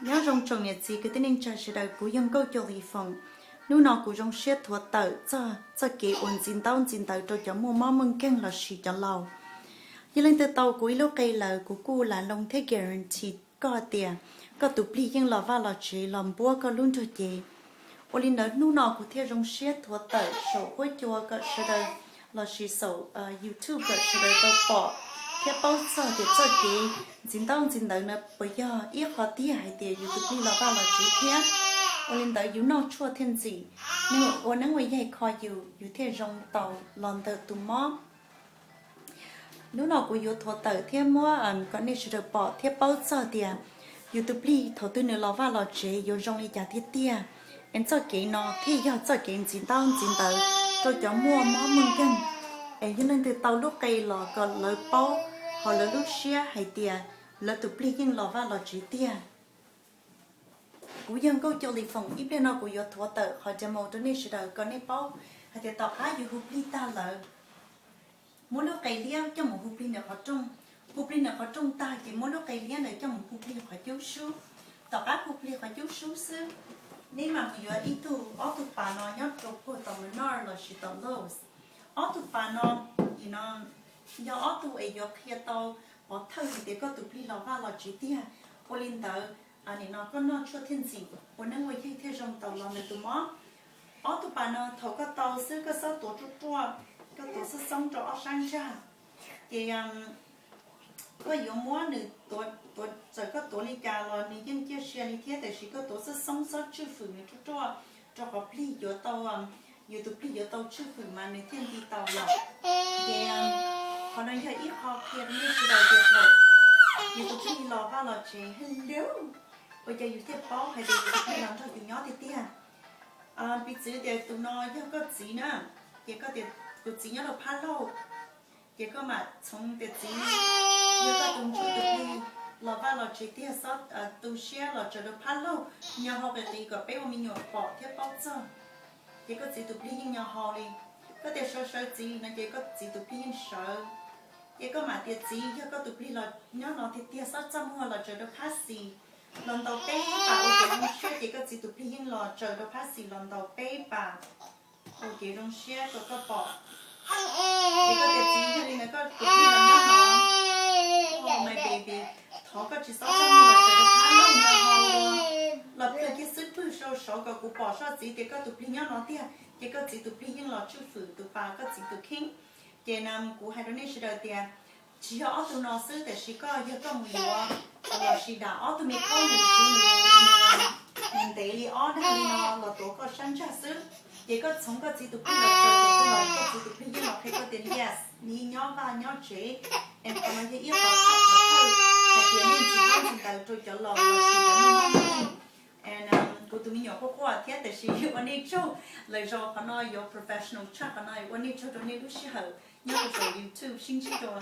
Nyob zoo tsoom niam txiv kwv tij neej tsa sawv daws, kuv yog Nkauj Cua Lis Foom. Hnub no kuv zoo siab thuav tawm txog txoj kev uas ntxiv ntaub ntxiv ntawv rau cov muaj mob muaj nkeeg lossis cov laus. Yog leej twg tau kuv ib lub qe lawm, kuv kuj lam loo thiab guarantee koj tias koj tus plig yeej los vaj los tsev los npuab koj lub nrog cev. Ua li ntawd hnub no kuv thiaj zoo siab thuav tawm saum huab cua kom sawv daws lossis saum YouTube kom sawv daws tau pom thiab paub txog tias txoj kev ntxiv ntaub ntxiv ntawv no puas yog ib qho tiag hais tias yus tus plig los vaj los tsev thiab. Ua li ntawd yus noj tshuaj thiaj ntxim, ua neeb ua yaig kho yus, yus thiaj zoo tau los ntawm tus mob. Hnub no kuv yuav thuav tawm thiab muab kom nej sawv daws pom thiab paub txog tias yus tus plig thaum twg nws los vaj los tsev yuav zoo li cas tiag tiag. Es txoj kev no thiaj yog txoj kev ntxiv ntaub ntxiv ntawv rau cov muaj mob muaj nkeeg. Es yog leej twg tau lub qe los kom lawv paub hauv lawv lub siab hais tias lawv tus plig yeej los vaj los tsev tiag. Kuv yog Nkauj Cua Lis Foom, ib pliag no kuv yuav thuav tawm qhov demo rau nej sawv daws kom nej paub hais tias tom qab yus hu plig tag lawm, muab lub qe liab coj mus hu plig ntawm qhov rooj. Hu plig ntawm qhov rooj tag ces muab lub qe liab ntawd coj mus hu plig qhov cub sub. Tom qab hu plig qhov cub sub xwb, neb mam mus yuav ib tug, ob tug pas no nyob rau puag tom Menards lossis tom Lowe's. Ob tug pas no, nim no yog ob tug es yuav qhia tau pov thawj hais tias koj tus plig los vaj los tsev tiag. Ua li ntawd, nim no koj noj tshuaj thiaj ntxim, ua neeb ua yaig thiaj zoo tau los ntawm tus mob. Ob tug pas no thaum koj tau xwb koj txhob tuav ruaj ruaj, koj tuav xoob xoob rau ob sab ntsag. Ces koj yuav muab nws, txawm koj tuav li cas los nws yeej ciaj sia li thiab, tiam sis koj tuav xoob xoob, txhob tswj fwm nws ruaj ruaj, rau qhov plig yuav tau, yus tus plig yuav tau tswj fwm mas nws thiaj nti tau lawm. Ces qhov no yog ib qho qhia rau nej sawv daws tias thaum yus tus plig los vaj los tsev, hello, ua cas yus thiaj paub hais tias yus tus plig los nrog yus nyob tiag tiag. Piv txwv tias tus no yog koj txiv na, ces koj tias kuv txiv nyob rau Phab Lauj, ces koj mam txhoov tias txiv, yog koj tus ntsuj tus plig los vaj los tsev tiag, xob tu siab los tsaws rau Phab Lauj nyo hau qis qis kom peb ua me nyuam pom thiab paub txog. Ces koj txiv tus plig yeej nyo hau li. Koj tias sawv sawv txiv no ces koj txiv tus plig yeej sawv. Ces koj mam tias txiv, yog koj tus plig los nyob no tiag tiag, xob txaj muag los tsaws rau phab xis los ntaus peb pas ua kev zoo siab, ces koj txiv tus plig yeej los tsaws rau phab xis los ntaus peb pas ua kev zoo siab rau koj pom. Ces koj tias txiv, yog li ntawd koj tus plig los nyob no, oh my baby, thov koj tsis txhob txaj muag los tsaws rau phab lauj nyo hau los plhws kiag xub pwg rau saud kom kuv pom soj txiv tias koj tus plig nyob no tiag. Ces koj txiv tus plig yeej los tswj fwm tus pas koj txiv tus kheej. Ces kuv hais rau nej sawv daws tias tsis yog ob tug no xwb, tiam sis koj yog koj mus yuav lossis dam ob tug me khaub nws, nws ntev li ob dag li no los tuav koj sab ntsag xwb, ces koj txhoov koj txiv tus plig los tsaws thaum twg los koj txiv tus plig yeej los qhia koj tias yes, nws yeej nyob vaj nyob tsev. Es qhov no yog ib qho thawj hais tias nej ntxiv ntaub ntxiv ntawv rau cov laus lossis cov muaj mob muaj nkeeg. Kuv tus me nyuam quaj quaj thiab, tiam sis ua nej tsaug, lawv zoo qhov no yuav professional tshaj qhov no, ua nej tsaug rau nej lub sij hawm nyob rau saum YouTube, sib ntsib dua.